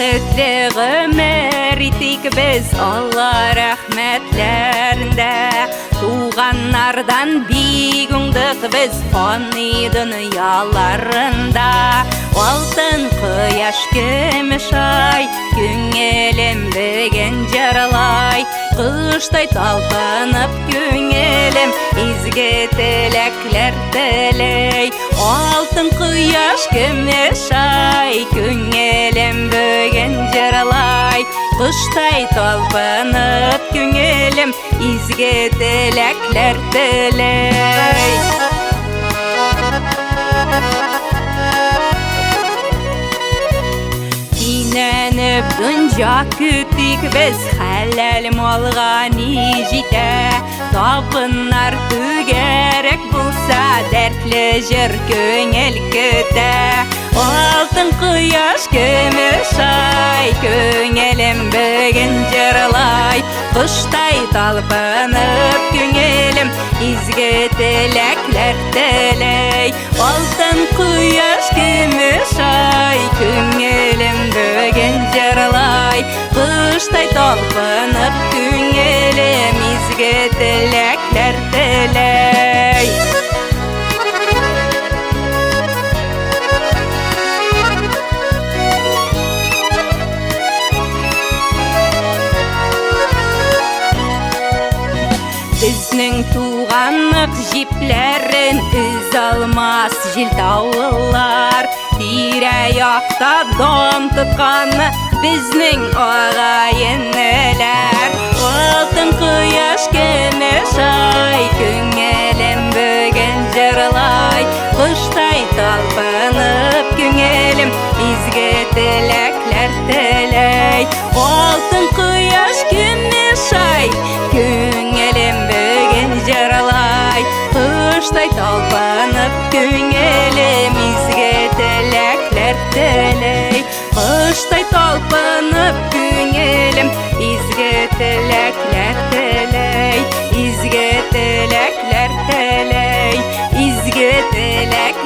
Бәхетле гомер итик без Алла рәхмәтләрендә. Туганнардан бик уңдык без фани дөньяларында. Алтын кояш, көмеш ай, күңелем бүген җырлай. Коштай талпынып күңелем изге теләкләр теләй. Алтын кояш, көмеш ай, күңелем бүген җырлай. Коштай талпынып күңелем изге теләкләр теләй. Кинәнеп дөнья көтик без, хәләл малга ни җитә? Табыннар түгәрәк булса, дәртле җыр күңел көтә. Алтын кояш, көмеш ай, күңелем бүген җырлай. Коштай талпынып күңелем изге теләкләр теләй. Алтын кояш, көмеш ай, күңелем бүген җырлай. Коштай талпынып күңелем изге теләкләр теләй. Безнең туганлык җипләрен өзә алмас җил-давыллар. Тирә-якта дан тоткан безнең агай-энеләр. Алтын кояш, көмеш ай, күңелем бүген җырлай. Коштай талпынып күңелем изге теләкләр теләй. Алтын кояш, көмеш ай, күңелем бүген җырлай. Коштай талпынып күңелем изге теләкләр теләй. Коштай талпынып күңелем изге теләкләр теләй. Изге теләкләр теләй. Изге теләкләр